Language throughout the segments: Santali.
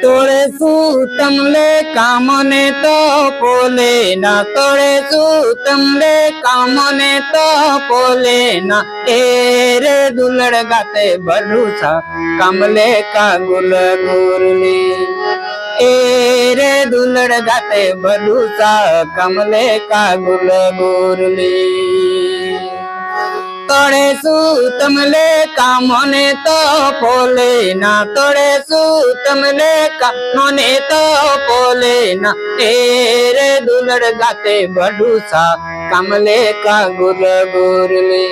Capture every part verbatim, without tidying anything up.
ᱛᱚᱲᱮ ᱥᱩᱛᱟᱹᱢ ᱞᱮᱠᱟ ᱢᱚᱱᱮ ᱛᱚᱯᱚᱞᱮᱱᱟ, ᱛᱚᱲᱮ ᱥᱩᱛᱟᱹᱢ ᱞᱮᱠᱟ ᱢᱚᱱᱮ ᱛᱚᱯᱚᱞᱮᱱᱟ, ᱮᱨᱮ ᱫᱩᱞᱟᱹᱲ ᱜᱟᱛᱮ ᱵᱟᱹᱞᱩ ᱥᱟᱠᱟᱢ ᱞᱮᱠᱟ ᱜᱩᱞ ᱜᱩᱨᱞᱤ᱾ ᱮᱨᱮ ᱫᱩᱞᱟᱹᱲ ᱜᱟᱛᱮ ᱵᱟᱹᱞᱩ ᱥᱟᱠᱟᱢ ᱞᱮᱠᱟ ᱜᱩᱞ ᱜᱩᱨᱞᱤ᱾ ᱛᱚᱲᱮ ᱥᱩᱛᱟᱹᱢ ᱞᱮᱠᱟ ᱢᱚᱱᱮ ᱛᱚᱯᱚᱞᱮᱱᱟ, ᱛᱚᱲᱮ ᱥᱩᱛᱟᱹᱢ ᱞᱮᱠᱟ ᱢᱚᱱᱮ ᱛᱚᱯᱚᱞᱮᱱᱟ, ᱮᱨᱮ ᱫᱩᱞᱟᱹᱲ ᱜᱟᱛᱮ ᱵᱟᱹᱞᱩ ᱥᱟᱠᱟᱢ ᱞᱮᱠᱟ ᱜᱩᱞ ᱜᱩᱨᱞᱤ᱾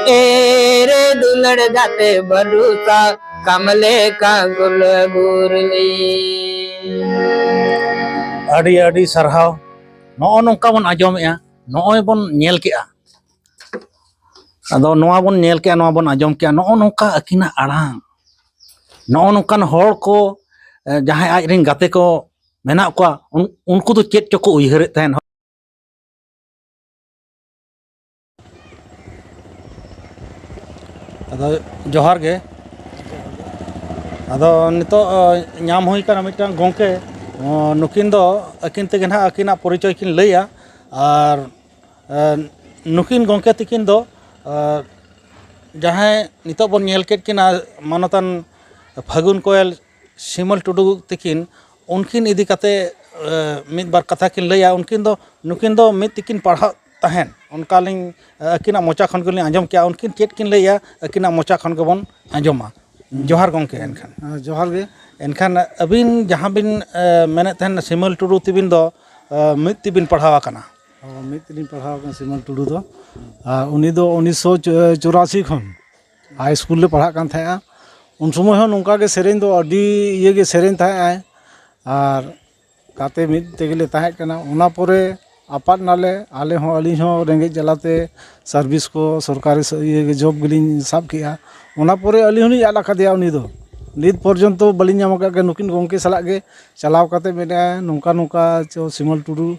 ᱮᱨᱮ ᱫᱩᱞᱟᱹᱲ ᱜᱟᱛᱮ ᱵᱟᱹᱞᱩ ᱥᱟᱠᱟᱢ ᱞᱮᱠᱟ ᱜᱩᱞ ᱜᱩᱨᱞᱤ᱾ ᱟᱹᱰᱤ ᱟᱹᱰᱤ ᱥᱟᱨᱦᱟᱣ᱾ ᱱᱚᱜᱼᱚ ᱱᱚᱝᱠᱟ ᱵᱚᱱ ᱟᱸᱡᱚᱢᱮᱜᱼᱟ, ᱱᱚᱜᱼᱚᱭ ᱵᱚᱱ ᱧᱮᱞ ᱠᱮᱜᱼᱟ᱾ ᱟᱫᱚ ᱱᱚᱣᱟ ᱵᱚᱱ ᱧᱮᱞ ᱠᱮᱜᱼᱟ, ᱱᱚᱣᱟ ᱵᱚᱱ ᱟᱸᱡᱚᱢ ᱠᱮᱜᱼᱟ, ᱱᱚᱜᱼᱚ ᱱᱚᱝᱠᱟ ᱟᱹᱠᱤᱱᱟᱜ ᱟᱲᱟᱝ, ᱱᱚᱜᱼᱚ ᱱᱚᱝᱠᱟᱱ ᱦᱚᱲ ᱠᱚ, ᱮ, ᱡᱟᱦᱟᱸᱭ ᱟᱡ ᱨᱮᱱ ᱜᱟᱛᱮ ᱠᱚ ᱢᱮᱱᱟᱜ ᱠᱚᱣᱟ, ᱩᱱ-, ᱩᱱᱠᱩ ᱫᱚ ᱪᱮᱫ ᱪᱚᱠᱚ ᱩᱭᱦᱟᱹᱨᱮᱫ ᱛᱟᱦᱮᱸᱱ᱾ ᱟᱫᱚ ᱡᱚᱦᱟᱨ ᱜᱮ᱾ ᱟᱫᱚ ᱱᱤᱛᱚᱜ, ᱚ, ᱧᱟᱢ ᱦᱩᱭ ᱠᱟᱱᱟ ᱢᱤᱫᱴᱟᱝ ᱜᱚᱢᱠᱮ, ᱚ, ᱱᱩᱠᱤᱱ ᱫᱚ ᱟᱹᱠᱤᱱ ᱛᱮᱜᱮ ᱱᱟᱦᱟᱜ ᱟᱹᱠᱤᱱᱟᱜ ᱯᱚᱨᱤᱪᱚᱭ ᱠᱤᱱ ᱞᱟᱹᱭᱟ᱾ ᱟᱨ, ᱮ, ᱱᱩᱠᱤᱱ ᱜᱚᱢᱠᱮ ᱛᱤᱠᱤᱱ ᱫᱚ, ᱮ, ᱡᱟᱦᱟᱸᱭ ᱱᱤᱛᱚᱜ ᱵᱚᱱ ᱧᱮᱞ ᱠᱮᱫ ᱠᱤᱱᱟ, ᱢᱟᱱᱚᱛᱟᱱ ᱯᱷᱟᱹᱜᱩᱱ ᱠᱚᱭᱮᱞ ᱥᱤᱢᱚᱞ ᱴᱩᱰᱩ ᱛᱤᱠᱤᱱ, ᱩᱱᱠᱤᱱ ᱤᱫᱤ ᱠᱟᱛᱮ, ᱮ, ᱢᱤᱫ ᱵᱟᱨ ᱠᱟᱛᱷᱟ ᱠᱤᱱ ᱞᱟᱹᱭᱟ᱾ ᱩᱱᱠᱤᱱ ᱫᱚ, ᱱᱩᱠᱤᱱ ᱫᱚ ᱢᱤᱫ ᱛᱮᱠᱤᱱ ᱯᱟᱲᱦᱟᱜ ᱛᱟᱦᱮᱸᱫ, ᱚᱱᱠᱟᱞᱤᱧ, ᱮ, ᱟᱹᱠᱤᱱᱟᱜ ᱢᱚᱪᱟ ᱠᱷᱚᱱ ᱜᱮᱞᱤᱧ ᱟᱸᱡᱚᱢ ᱠᱮᱜᱼᱟ᱾ ᱩᱱᱠᱤᱱ ᱪᱮᱫ ᱠᱤᱱ ᱞᱟᱹᱭᱟ, ᱟᱹᱠᱤᱱᱟᱜ ᱢᱚᱪᱟ ᱠᱷᱚᱱ ᱜᱮᱵᱚᱱ ᱟᱸᱡᱚᱢᱟ᱾ ᱦᱩᱸ᱾ ᱡᱚᱦᱟᱨ ᱜᱚᱢᱠᱮ᱾ ᱮᱱᱠᱷᱟᱱ, ᱦᱮᱸ, ᱡᱚᱦᱟᱨ ᱜᱮ᱾ ᱮᱱᱠᱷᱟᱱ ᱟᱹᱵᱤᱱ ᱡᱟᱦᱟᱸ ᱵᱤᱱ, ᱮ, ᱢᱮᱱᱮᱫ ᱛᱟᱦᱮᱱ, ᱥᱤᱢᱚᱞ ᱴᱩᱰᱩ ᱛᱤᱵᱤᱱ ᱫᱚ, ᱮ, ᱢᱤᱫ ᱛᱮᱵᱤᱱ ᱯᱟᱲᱦᱟᱣ ᱟᱠᱟᱱᱟ? ᱦᱚᱸ, ᱢᱤᱫ ᱛᱮᱞᱤᱧ ᱯᱟᱲᱦᱟᱣ ᱟᱠᱟᱱᱟ ᱥᱤᱢᱚᱞ ᱴᱩᱰᱩ ᱫᱚ᱾ ᱟᱨ ᱩᱱᱤ ᱫᱚ ᱩᱱᱤᱥᱥᱚ ᱪᱩᱨᱟᱥᱤ ᱠᱷᱚᱱ ᱦᱟᱭ ᱥᱠᱩᱞ ᱞᱮ ᱯᱟᱲᱦᱟᱜ ᱠᱟᱱ ᱛᱟᱦᱮᱸᱜᱼᱟ᱾ ᱩᱱ ᱥᱚᱢᱚᱭ ᱦᱚᱸ ᱱᱚᱝᱠᱟ ᱜᱮ ᱥᱮᱨᱮᱧ ᱫᱚ ᱟᱹᱰᱤ ᱤᱭᱟᱹ ᱜᱮ ᱥᱮᱨᱮᱧ ᱛᱟᱦᱮᱸᱜ ᱟᱭ᱾ ᱟᱨ ᱜᱟᱛᱮ ᱢᱤᱫ ᱛᱮᱜᱮ ᱞᱮ ᱛᱟᱦᱮᱸ ᱠᱟᱱᱟ᱾ ᱚᱱᱟ ᱯᱚᱨᱮ ᱟᱯᱟᱛ ᱱᱟᱞᱮ, ᱟᱞᱮ ᱦᱚᱸ, ᱟᱹᱞᱤᱧ ᱦᱚᱸ ᱨᱮᱸᱜᱮᱡ ᱡᱟᱞᱟᱛᱮ ᱥᱟᱨᱵᱷᱤᱥ ᱠᱚ, ᱥᱚᱨᱠᱟᱨᱤ ᱥ- ᱤᱭᱟᱹ ᱜᱮ ᱡᱚᱵ ᱜᱮᱞᱤᱧ ᱥᱟᱵ ᱠᱮᱜᱼᱟ᱾ ᱚᱱᱟ ᱯᱚᱨᱮ ᱟᱹᱞᱤᱧ ᱦᱚᱸᱞᱤᱧ ᱟᱫ ᱟᱠᱟᱫᱮᱭᱟ ᱩᱱᱤ ᱫᱚ᱾ ᱱᱤᱛ ᱯᱚᱨᱡᱚᱱᱛᱚ ᱵᱟᱹᱞᱤᱧ ᱧᱟᱢ ᱟᱠᱟᱫ ᱜᱮᱭᱟ᱾ ᱱᱩᱠᱤᱱ ᱜᱚᱢᱠᱮ ᱥᱟᱞᱟᱜ ᱜᱮ ᱪᱟᱞᱟᱣ ᱠᱟᱛᱮ ᱢᱮᱱᱮᱫᱼᱟ, "ᱱᱚᱝᱠᱟ ᱱᱚᱝᱠᱟ ᱪᱚ ᱥᱤᱢᱚᱞ ᱴᱩᱰᱩ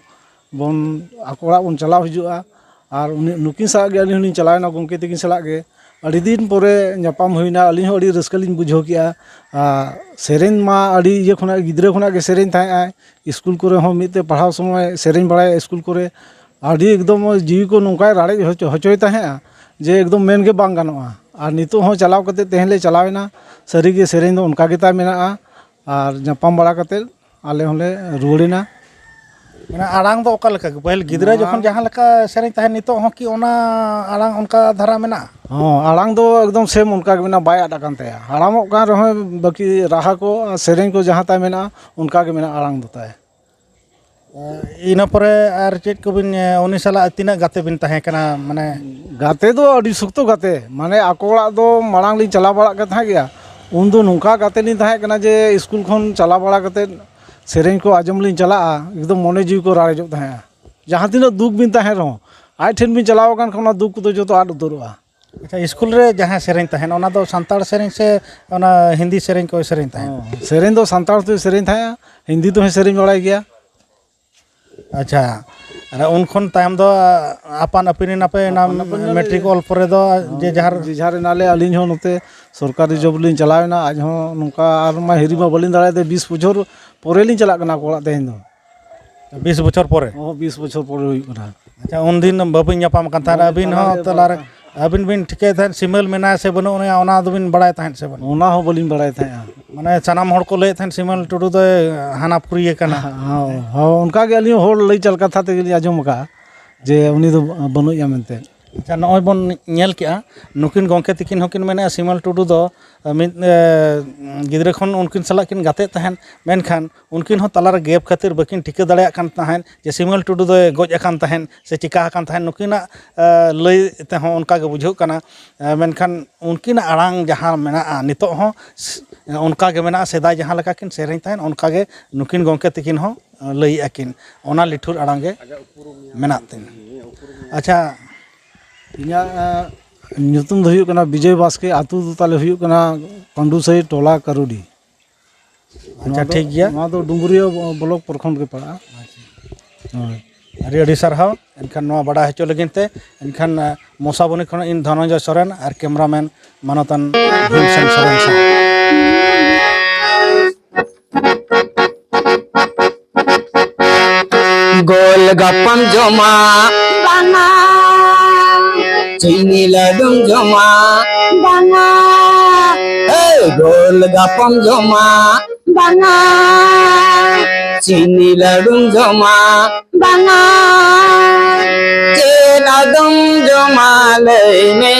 ᱵᱚᱱ ᱟᱠᱚ ᱚᱲᱟᱜ ᱵᱚᱱ ᱪᱟᱞᱟᱣ ᱦᱤᱡᱩᱜᱼᱟ᱾" ᱟᱨ ᱩᱱᱤ, ᱱᱩᱠᱤᱱ ᱥᱟᱞᱟᱜ ᱜᱮ ᱟᱹᱞᱤᱧ ᱦᱚᱸᱞᱤᱧ ᱪᱟᱞᱟᱣᱮᱱᱟ, ᱜᱚᱢᱠᱮ ᱛᱟᱹᱠᱤᱱ ᱥᱟᱞᱟᱜ ᱜᱮ᱾ ᱟᱹᱰᱤ ᱫᱤᱱ ᱯᱚᱨᱮ ᱧᱟᱯᱟᱢ ᱦᱩᱭᱱᱟ, ᱟᱹᱞᱤᱧ ᱦᱚᱸ ᱟᱹᱰᱤ ᱨᱟᱹᱥᱠᱟᱹ ᱞᱤᱧ ᱵᱩᱡᱷᱟᱹᱣ ᱠᱮᱜᱼᱟ᱾ ᱟᱨ ᱥᱮᱨᱮᱧ ᱢᱟ ᱟᱹᱰᱤ ᱤᱭᱟᱹ ᱠᱷᱚᱱᱟᱜ, ᱜᱤᱫᱽᱨᱟᱹ ᱠᱷᱚᱱᱟᱜ ᱜᱮ ᱥᱮᱨᱮᱧ ᱛᱟᱦᱮᱸᱜ ᱟᱭ᱾ ᱥᱠᱩᱞ ᱠᱚᱨᱮ ᱦᱚᱸ ᱢᱤᱫ ᱛᱮ ᱯᱟᱲᱦᱟᱣ ᱥᱚᱢᱚᱭ ᱥᱮᱨᱮᱧ ᱵᱟᱲᱟᱭᱟ ᱥᱠᱩᱞ ᱠᱚᱨᱮ᱾ ᱟᱹᱰᱤ ᱮᱠᱫᱚᱢ ᱡᱤᱣᱤ ᱠᱚ ᱱᱚᱝᱠᱟᱭ ᱨᱟᱲᱮᱡ ᱦᱚᱪᱚ, ᱦᱚᱪᱚᱭ ᱛᱟᱦᱮᱸᱜᱼᱟ ᱡᱮ ᱮᱠᱫᱚᱢ ᱢᱮᱱ ᱜᱮ ᱵᱟᱝ ᱜᱟᱱᱚᱜᱼᱟ᱾ ᱟᱨ ᱱᱤᱛᱚᱜ ᱦᱚᱸ ᱪᱟᱞᱟᱣ ᱠᱟᱛᱮ ᱛᱮᱦᱮᱧ ᱞᱮ ᱪᱟᱞᱟᱣᱮᱱᱟ, ᱥᱟᱹᱨᱤᱜᱮ ᱥᱮᱨᱮᱧ ᱫᱚ ᱚᱱᱠᱟ ᱜᱮ ᱛᱟᱭ ᱢᱮᱱᱟᱜᱼᱟ᱾ ᱟᱨ ᱧᱟᱯᱟᱢ ᱵᱟᱲᱟ ᱠᱟᱛᱮ ᱟᱞᱮ ᱦᱚᱸᱞᱮ ᱨᱩᱣᱟᱹᱲᱮᱱᱟ᱾ ᱢᱟᱱᱮ ᱟᱲᱟᱝ ᱫᱚ ᱚᱠᱟ ᱞᱮᱠᱟ ᱜᱮ? ᱯᱟᱹᱦᱤᱞ ᱜᱤᱫᱽᱨᱟᱹ ᱡᱚᱠᱷᱚᱱ ᱡᱟᱦᱟᱸ ᱞᱮᱠᱟ ᱥᱮᱨᱮᱧ ᱛᱟᱦᱮᱸᱫ, ᱱᱤᱛᱚᱜ ᱦᱚᱸ ᱠᱤ ᱚᱱᱟ ᱟᱲᱟᱝ ᱚᱱᱠᱟ ᱫᱷᱟᱨᱟ ᱢᱮᱱᱟᱜᱼᱟ? ᱦᱚᱸ, ᱟᱲᱟᱝ ᱫᱚ ᱮᱠᱫᱚᱢ ᱥᱮᱢ ᱚᱱᱠᱟ ᱜᱮ ᱢᱮᱱᱟᱜᱼᱟ, ᱵᱟᱭ ᱟᱫ ᱟᱠᱟᱱ ᱛᱟᱭᱟ᱾ ᱦᱟᱲᱟᱢᱚᱜ ᱠᱟᱱ ᱨᱮᱦᱚᱸ ᱵᱟᱹᱠᱤ ᱨᱟᱦᱟ ᱠᱚ ᱟᱨ ᱥᱮᱨᱮᱧ ᱠᱚ ᱡᱟᱦᱟᱸ ᱛᱟᱭ ᱢᱮᱱᱟᱜᱼᱟ, ᱚᱱᱠᱟ ᱜᱮ ᱢᱮᱱᱟᱜᱼᱟ ᱟᱲᱟᱝ ᱫᱚ ᱛᱟᱭ᱾ ᱤᱱᱟᱹ ᱯᱚᱨᱮ ᱟᱨ ᱪᱮᱫ ᱠᱚᱵᱤᱱ, ᱩᱱᱤ ᱥᱟᱞᱟᱜ ᱛᱤᱱᱟᱹᱜ ᱜᱟᱛᱮ ᱵᱤᱱ ᱛᱟᱦᱮᱸ ᱠᱟᱱᱟ? ᱢᱟᱱᱮ ᱜᱟᱛᱮ ᱫᱚ ᱟᱹᱰᱤ ᱥᱚᱠᱛᱚ ᱜᱟᱛᱮ, ᱢᱟᱱᱮ ᱟᱠᱚ ᱚᱲᱟᱜ ᱫᱚ ᱢᱟᱲᱟᱝ ᱞᱤᱧ ᱪᱟᱞᱟᱣ ᱵᱟᱲᱟᱜ ᱠᱟᱱ ᱛᱟᱦᱮᱸᱫ ᱜᱮᱭᱟ, ᱩᱱᱫᱚ ᱱᱚᱝᱠᱟ ᱜᱟᱛᱮ ᱞᱤᱧ ᱛᱟᱦᱮᱸ ᱠᱟᱱᱟ ᱡᱮ ᱥᱠᱩᱞ ᱠᱷᱚᱱ ᱪᱟᱞᱟᱣ ᱵᱟᱲᱟ ᱠᱟᱛᱮᱫ ᱥᱮᱨᱮᱧ ᱠᱚ ᱟᱸᱡᱚᱢ ᱞᱤᱧ ᱪᱟᱞᱟᱜᱼᱟ, ᱮᱠᱫᱚᱢ ᱢᱚᱱᱮ ᱡᱤᱣᱤ ᱠᱚ ᱨᱟᱲᱮᱡᱚᱜ ᱛᱟᱦᱮᱸᱜᱼᱟ᱾ ᱡᱟᱦᱟᱸ ᱛᱤᱱᱟᱹᱜ ᱫᱩᱠ ᱵᱤᱱ ᱛᱟᱦᱮᱸᱱ ᱨᱮᱦᱚᱸ, ᱟᱡ ᱴᱷᱮᱱ ᱵᱤᱱ ᱪᱟᱞᱟᱣ ᱟᱠᱟᱱ ᱠᱷᱟᱱ ᱚᱱᱟ ᱫᱩᱠ ᱠᱚᱫᱚ ᱡᱚᱛᱚ ᱟᱫ ᱩᱛᱟᱹᱨᱚᱜᱼᱟ᱾ ᱟᱪᱪᱷᱟ, ᱥᱠᱩᱞ ᱨᱮ ᱡᱟᱦᱟᱸ ᱥᱮᱨᱮᱧ ᱛᱟᱦᱮᱸᱱ, ᱚᱱᱟ ᱫᱚ ᱥᱟᱱᱛᱟᱲ ᱥᱮᱨᱮᱧ ᱥᱮ ᱚᱱᱟ ᱦᱤᱱᱫᱤ ᱥᱮᱨᱮᱧ ᱠᱚ ᱥᱮᱨᱮᱧ ᱛᱟᱦᱮᱸᱫ? ᱦᱚᱸ, ᱥᱮᱨᱮᱧ ᱫᱚ ᱥᱟᱱᱛᱟᱲ ᱛᱮ ᱥᱮᱨᱮᱧ ᱛᱟᱦᱮᱸᱜᱼᱟ, ᱦᱤᱱᱫᱤ ᱛᱮᱦᱚᱸᱭ ᱥᱮᱨᱮᱧ ᱵᱟᱲᱟᱭ ᱜᱮᱭᱟ᱾ ᱟᱪᱪᱷᱟ, ᱟᱨ ᱩᱱ ᱠᱷᱚᱱ ᱛᱟᱭᱚᱢ ᱫᱚ ᱟᱯᱟᱱ ᱟᱹᱯᱤᱱ ᱮᱱᱟᱯᱮ, ᱚᱱᱟ ᱟᱯᱟᱱ ᱟᱹᱯᱤᱱ ᱮᱱᱟᱞᱮ᱾ ᱢᱮᱴᱨᱤᱠ ᱚᱞ ᱯᱚᱨᱮ ᱫᱚ ᱡᱮ ᱡᱟᱦᱟᱨ? ᱡᱮ ᱡᱟᱦᱟᱨ ᱮᱱᱟᱞᱮ᱾ ᱟᱹᱞᱤᱧ ᱦᱚᱸ ᱱᱚᱛᱮ ᱥᱚᱨᱠᱟᱨᱤ ᱡᱚᱵᱽ ᱞᱤᱧ ᱪᱟᱞᱟᱣ ᱮᱱᱟ, ᱟᱡ ᱦᱚᱸ ᱱᱚᱝᱠᱟ ᱟᱨ ᱢᱟ ᱦᱤᱨᱤ ᱢᱟ ᱵᱟᱹᱞᱤᱧ ᱫᱟᱲᱮᱭᱟᱫᱮ, ᱵᱤᱥ ᱵᱚᱪᱷᱚᱨ ᱯᱚᱨᱮ ᱞᱤᱧ ᱪᱟᱞᱟᱜ ᱠᱟᱱᱟ ᱟᱠᱚ ᱚᱲᱟᱜ ᱛᱮᱦᱮᱧ ᱫᱚ᱾ ᱵᱤᱥ ᱵᱚᱪᱷᱚᱨ ᱯᱚᱨᱮ? ᱚ, ᱵᱤᱥ ᱵᱚᱪᱷᱚᱨ ᱯᱚᱨᱮ ᱦᱩᱭᱩᱜ ᱠᱟᱱᱟ᱾ ᱟᱪᱪᱷᱟ, ᱩᱱᱫᱤᱱ ᱵᱟᱹᱵᱤᱱ ᱧᱟᱯᱟᱢ ᱠᱟᱱ ᱛᱟᱦᱮᱸᱫ, ᱵᱟᱞᱮ ᱟᱹᱵᱤᱱ ᱦᱚᱸ ᱛᱟᱞᱟᱨᱮ ᱛᱟᱞᱟᱨᱮ ᱵᱟᱞᱮ ᱟᱹᱵᱤᱱ ᱵᱤᱱ ᱴᱷᱤᱠᱟᱹᱭ ᱛᱟᱦᱮᱸᱫ ᱥᱤᱢᱟᱹᱞ ᱢᱮᱱᱟᱭᱟ ᱥᱮ ᱵᱟᱹᱱᱩᱜ ᱩᱱᱤᱭᱟ, ᱚᱱᱟ ᱫᱚᱵᱤᱱ ᱵᱟᱲᱟᱭ ᱛᱟᱦᱮᱸᱫ ᱥᱮ ᱵᱟᱹᱱᱩᱜ? ᱚᱱᱟ ᱦᱚᱸ ᱵᱟᱹᱞᱤᱧ ᱵᱟᱲᱟᱭ ᱛᱟᱦᱮᱸᱫᱼᱟ᱾ ᱢᱟᱱᱮ ᱥᱟᱱᱟᱢ ᱦᱚᱲ ᱠᱚ ᱞᱟᱹᱭᱮᱫ ᱛᱟᱦᱮᱸᱫ ᱥᱤᱢᱟᱹᱞ ᱴᱩᱰᱩ ᱫᱚᱭ ᱦᱟᱱᱟ ᱯᱩᱨᱤᱭᱟᱹ ᱠᱟᱱᱟ᱾ ᱦᱚᱸ, ᱦᱚᱸ, ᱚᱱᱠᱟ ᱜᱮ ᱟᱹᱞᱤᱧ ᱦᱚᱸ ᱦᱚᱲ ᱞᱟᱹᱭ ᱪᱟᱞ ᱠᱟᱛᱷᱟ ᱛᱮᱜᱮ ᱞᱤᱧ ᱟᱸᱡᱚᱢ ᱟᱠᱟᱫᱼᱟ ᱡᱮ ᱩᱱᱤ ᱫᱚ ᱵᱟᱹᱱᱩᱜᱼᱟ ᱢᱮᱱᱛᱮ᱾ ᱟᱪᱪᱷᱟ, ᱱᱚᱜᱼᱚᱭ ᱵᱚᱱ ᱧᱮᱞ ᱠᱮᱜᱼᱟ, ᱱᱩᱠᱤᱱ ᱜᱚᱢᱠᱮ ᱛᱤᱠᱤᱱ ᱦᱚᱸᱠᱤᱱ ᱢᱮᱱᱮᱫᱼᱟ, ᱥᱤᱢᱟᱹᱞ ᱴᱩᱰᱩ ᱫᱚ ᱢᱤᱫ ᱜᱤᱫᱽᱨᱟᱹ ᱠᱷᱚᱱ ᱩᱱᱠᱤᱱ ᱥᱟᱞᱟᱜ ᱠᱤᱱ ᱜᱟᱛᱮᱜ ᱛᱟᱦᱮᱸᱫ, ᱢᱮᱱᱠᱷᱟᱱ ᱩᱱᱠᱤᱱ ᱦᱚᱸ ᱛᱟᱞᱟᱨᱮ ᱜᱮᱯ ᱠᱷᱟᱹᱛᱤᱨ ᱵᱟᱹᱠᱤᱱ ᱴᱷᱤᱠᱟᱹ ᱫᱟᱲᱮᱭᱟᱜ ᱠᱟᱱ ᱛᱟᱦᱮᱸᱫ ᱡᱮ ᱥᱤᱢᱟᱹᱞ ᱴᱩᱰᱩ ᱫᱚᱭ ᱜᱚᱡ ᱟᱠᱟᱱ ᱛᱟᱦᱮᱸᱫ ᱥᱮ ᱪᱤᱠᱟ ᱟᱠᱟᱱ ᱛᱟᱦᱮᱸᱫ᱾ ᱱᱩᱠᱤᱱᱟᱜ ᱞᱟᱹᱭ ᱛᱮᱦᱚᱸ ᱚᱱᱠᱟ ᱜᱮ ᱵᱩᱡᱷᱟᱹᱜ ᱠᱟᱱᱟ᱾ ᱢᱮᱱᱠᱷᱟᱱ ᱩᱱᱠᱤᱱᱟᱜ ᱟᱲᱟᱝ ᱡᱟᱦᱟᱸ ᱢᱮᱱᱟᱜᱼᱟ ᱱᱤᱛᱚᱜ ᱦᱚᱸ, ᱚᱱᱠᱟ ᱜᱮ ᱢᱮᱱᱟᱜᱼᱟ᱾ ᱥᱮᱫᱟᱭ ᱡᱟᱦᱟᱸ ᱞᱮᱠᱟ ᱠᱤᱱ ᱥᱮᱨᱮᱧ ᱛᱟᱦᱮᱸᱫ, ᱚᱱᱠᱟ ᱜᱮ ᱱᱩᱠᱤᱱ ᱜᱚᱢᱠᱮ ᱛᱤᱠᱤᱱ ᱦᱚᱸ ᱞᱟᱹᱭᱮᱫᱼᱟ ᱠᱤᱱ᱾ ᱚᱱᱟ ᱞᱤᱴᱷᱩᱨ ᱟᱲᱟᱝ ᱜᱮ ᱢᱮᱱᱟᱜ ᱛᱤᱧ᱾ ᱟᱪᱪᱷᱟ, ᱤᱧᱟᱹᱜ ᱧᱩᱛᱩᱢ ᱫᱚ ᱦᱩᱭᱩᱜ ᱠᱟᱱᱟ ᱵᱤᱡᱚᱭ ᱵᱟᱥᱠᱮ᱾ ᱟᱹᱛᱩ ᱫᱚ ᱛᱟᱞᱮ ᱦᱩᱭᱩᱜ ᱠᱟᱱᱟ ᱯᱟᱹᱰᱩᱥᱟᱹᱭ, ᱴᱚᱞᱟ ᱠᱟᱨᱩᱰᱤ᱾ ᱟᱪᱪᱷᱟ, ᱴᱷᱤᱠ ᱜᱮᱭᱟ᱾ ᱱᱚᱣᱟ ᱫᱚ ᱰᱩᱢᱩᱨᱤᱭᱟᱹ ᱵᱞᱚᱠ ᱯᱨᱚᱠᱷᱚᱸᱰ ᱜᱮ ᱯᱟᱲᱟᱜᱼᱟ᱾ ᱦᱳᱭ᱾ ᱟᱹᱰᱤ ᱟᱹᱰᱤ ᱥᱟᱨᱦᱟᱣ᱾ ᱮᱱᱠᱷᱟᱱ ᱱᱚᱣᱟ ᱵᱟᱰᱟᱭ ᱦᱚᱪᱚ ᱞᱟᱹᱜᱤᱫ ᱛᱮ, ᱮᱱᱠᱷᱟᱱ ᱢᱚᱥᱟᱵᱚᱱᱤ ᱠᱷᱚᱱ ᱤᱧ ᱫᱷᱚᱱᱚᱱᱡᱚᱭ ᱥᱚᱨᱮᱱ ᱟᱨ ᱠᱮᱢᱨᱟᱢᱮᱱ ᱢᱟᱱᱚᱛᱟᱱ ᱵᱷᱤᱢᱥᱮᱱ ᱥᱚᱨᱮᱱ ᱥᱟᱶ᱾ ᱜᱳᱞ ᱜᱟᱯᱟᱢ ᱡᱚᱢᱟ ᱵᱟᱝᱟ, ᱪᱤᱱᱤ ᱞᱟᱹᱰᱩᱢ ᱡᱚᱢᱟ ᱵᱟᱝᱟ, ᱮ ᱜᱳᱞ ᱜᱟᱯᱟᱢ ᱡᱚᱢᱟ ᱵᱟᱝᱟ, ᱪᱤᱱᱤ ᱞᱟᱹᱰᱩᱢ ᱡᱚᱢᱟ ᱵᱟᱝᱟ, ᱪᱮᱫ ᱟᱫᱚᱢ ᱡᱚᱢᱟ ᱞᱟᱹᱭ ᱢᱮ,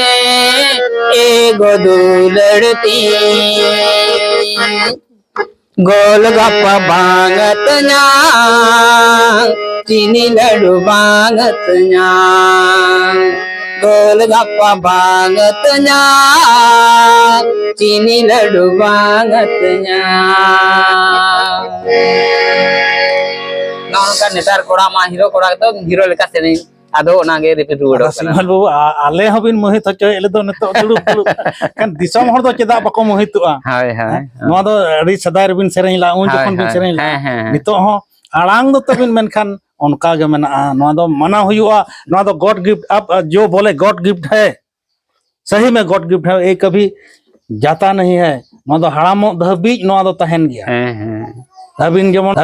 ᱮ ᱜᱚ ᱫᱩᱞᱟᱹᱲ ᱛᱤᱧ᱾ ᱜᱳᱞ ᱜᱟᱯᱟ ᱵᱟᱝ ᱟᱹᱛᱤᱧᱟ, ᱪᱤᱱᱤ ᱞᱟᱹᱰᱩ ᱵᱟᱝ ᱟᱹᱛᱤᱧᱟ᱾ ᱜᱳᱞ ᱜᱟᱯᱟ ᱵᱟᱝ ᱟᱹᱛᱤᱧᱟ, ᱪᱤᱱᱤ ᱞᱟᱹᱰᱩ ᱵᱟᱝ ᱟᱹᱛᱤᱧᱟ᱾ ᱱᱚᱜᱼᱚ ᱱᱚᱝᱠᱟ ᱱᱮᱛᱟᱨ ᱠᱚᱲᱟ ᱢᱟ ᱦᱤᱨᱳ ᱠᱚᱲᱟ ᱮᱠᱫᱚᱢ ᱦᱤᱨᱳ ᱞᱮᱠᱟ ᱥᱮᱨᱮᱧ᱾ ᱟᱫᱚ ᱚᱱᱟᱜᱮ ᱨᱤᱯᱤᱴ ᱨᱩᱣᱟᱹᱲᱚᱜ ᱠᱟᱱᱟ᱾ ᱥᱤᱢᱟᱹᱞ ᱵᱟᱹᱵᱩ, ᱟ-, ᱟᱞᱮ ᱦᱚᱸᱵᱤᱱ ᱢᱳᱦᱤᱛ ᱦᱚᱪᱚᱭᱮᱫ ᱞᱮᱫᱚ ᱱᱤᱛᱚᱜ ᱫᱩᱲᱩᱵ ᱫᱩᱲᱩᱵ᱾ ᱠᱷᱟᱱ ᱫᱤᱥᱚᱢ ᱦᱚᱲ ᱫᱚ ᱪᱮᱫᱟᱜ ᱵᱟᱠᱚ ᱢᱳᱦᱤᱛᱚᱜᱼᱟ? ᱦᱳᱭ, ᱦᱳᱭ, ᱦᱮᱸ? ᱦᱳᱭ᱾ ᱱᱚᱣᱟ ᱫᱚ ᱟᱹᱰᱤ ᱥᱮᱫᱟᱭ ᱨᱮᱵᱤᱱ ᱥᱮᱨᱮᱧ ᱞᱟᱜᱼᱟ, ᱩᱱ ᱦᱳᱭ, ᱡᱚᱠᱷᱚᱱ ᱵᱤᱱ ᱦᱳᱭ᱾ ᱥᱮᱨᱮᱧ ᱞᱟᱜᱼᱟ᱾ ᱦᱮᱸ, ᱦᱮᱸ, ᱦᱮᱸ᱾ ᱱᱤᱛᱚᱜ ᱦᱚᱸ ᱟᱲᱟᱝ ᱫᱚ ᱛᱟᱹᱵᱤᱱ, ᱢᱮᱱᱠᱷᱟᱱ ᱚᱱᱠᱟ ᱜᱮ ᱢᱮᱱᱟᱜᱼᱟ᱾ ᱱᱚᱣᱟ ᱫᱚ ᱢᱟᱱᱟᱣ ᱦᱩᱭᱩᱜᱼᱟ, ᱱᱚᱣᱟ ᱫᱚ God gift, ᱟᱯ, ᱟ, ᱡᱳ ᱵᱚᱞᱮ God gift ᱦᱮ᱾ ᱥᱟᱦᱤ ᱢᱮ God gift ᱦᱮ, ᱮ ᱠᱟᱵᱷᱤ ᱡᱟᱛᱟ ᱱᱟᱦᱤ ᱦᱮ᱾ ᱱᱚᱣᱟ ᱫᱚ ᱦᱟᱲᱟᱢᱚᱜ ᱫᱷᱟᱹᱵᱤᱡ ᱱᱚᱣᱟ ᱫᱚ ᱛᱟᱦᱮᱱ ᱜᱮᱭᱟ᱾ ᱦᱮᱸ, ᱦᱮᱸ᱾ ᱟᱹᱵᱤᱱ ᱡᱮᱢᱚᱱ